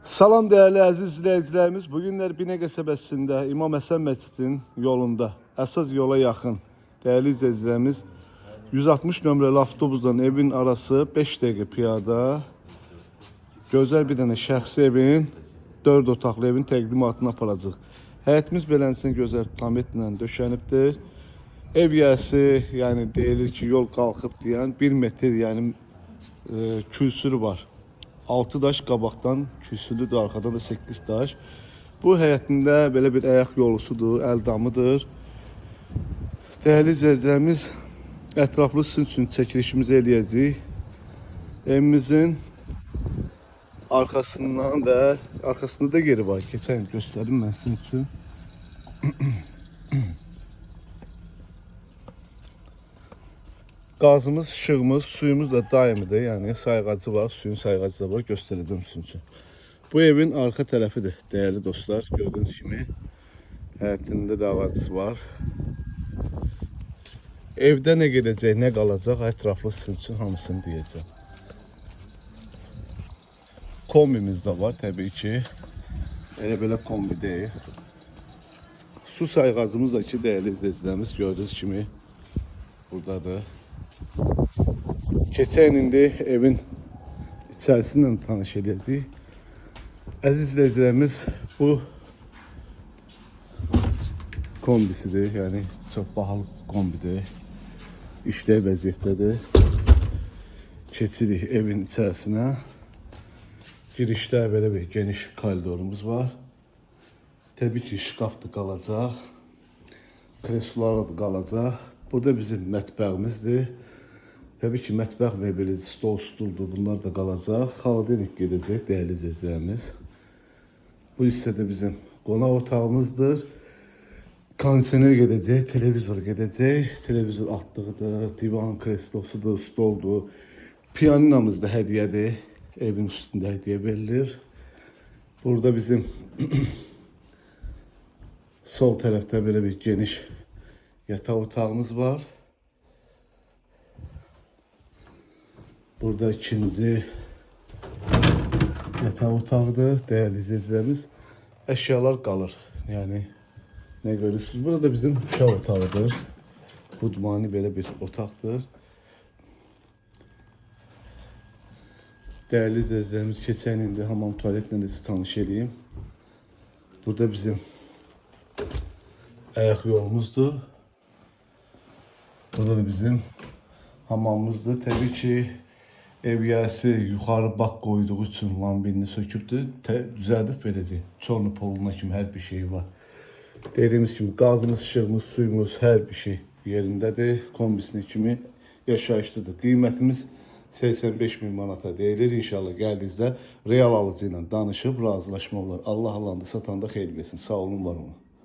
Salam değerli əziz izləyicilərimiz. Bugünlər Binə qəsəbəsində İmam Həsən məscidinin yolunda, əsas yola yaxın dəyərli izləyicilərimiz 160 nömrəli avtobusdan evin arası 5 dəqiqə piyada. Gözəl bir dənə şəxsi evin, 4 otaqlı evin təqdimatını aparacaq. Həyətimiz beləsinə gözəl tametlə döşənibdir. Ev yiyəsi, yəni deyilir ki, yol qalxıb deyən 1 metr, yəni kürsürü var. 6 daş qabaqdan kürsülüdür, arxadan da 8 daş. Bu həyətində belə bir ayaq yolusudur, əl damıdır. Dəyərli izləyicilərimiz, ətraflı sizin üçün çəkilişimizi eləyəcəyik. Evimizin arkasından və arkasında da yeri var. Keçən göstərim mən sizin üçün. Qazımız, işığımız, suyumuz da daimidir. Yəni sayğacı var, suyun sayğacı da var. Göstərəcəm sizin üçün. Bu evin arxa tərəfidir, dəyərli dostlar. Gördüyünüz kimi həyətində də ağacısı var. Evdə nə gedəcək, nə qalacaq, ətraflı sizin üçün hamısını deyəcəm. Kombimiz də var təbii ki. Elə belə kombi deyil. Su sayğacımız da ki, dəyərli izləyicilərimiz gördüyünüz kimi buradadır. Keçən indi evin içərisi ilə tanış edəcəyik. Əziz izləyicilərimiz, bu kombisidir. Yəni çox bahalı kombidir. İşləy vəziyyətdədir. Keçirik evin içərisinə. Girişdə belə bir geniş koridorumuz var. Təbii ki, şkaf da qalacaq. Kreslolar da qalacaq. Burada bizim mətbəximizdir. Təbii ki, mətbəx mebeli, stol, stuldur, bunlar da qalacaq. Xaladenik gedəcək, dəyərli izləyicilərimiz. Bu hissə də bizim qonaq otağımızdır. Kondisioner gedəcək, televizor gedəcək. Televizor altlığıdır, divan kreslosudur, stoldur. Pianinomuz da hədiyyədir. Evin üstündə hədiyyə verilir. Burada bizim sol tərəfdə belə bir geniş yataq otağımız var. Burada ikinci yataq otağıdır, dəyərli izləyicilərimiz. Əşyalar qalır. Yəni nə görürsünüz? Burada bizim uşaq otağıdır. Xudmani belə bir otaqdır. Dəyərli izləyicilərimiz, keçən indi hamam tualetlə də sizi tanış eləyim. Burada bizim ayaq yolumuzdur. Burada da bizim hamamımızdır. Təbii ki, ev yiyəsi yuxarı bak qoyduğu üçün lambinini sökübdür. Düzəldib verəcək. Çornu poluna kimi hər bir şey var. Dediyimiz kimi qazımız, işığımız, suyumuz, hər bir şey yerindədir. Kombisini kimi yaşayışlıdır. Qiymətimiz 85 min manata deyilir. İnşallah gəldiyinizdə real alıcı ilə danışıb razılaşmaq olar. Allah Allah'ında satanda xeyir versin. Sağ olun, var olun.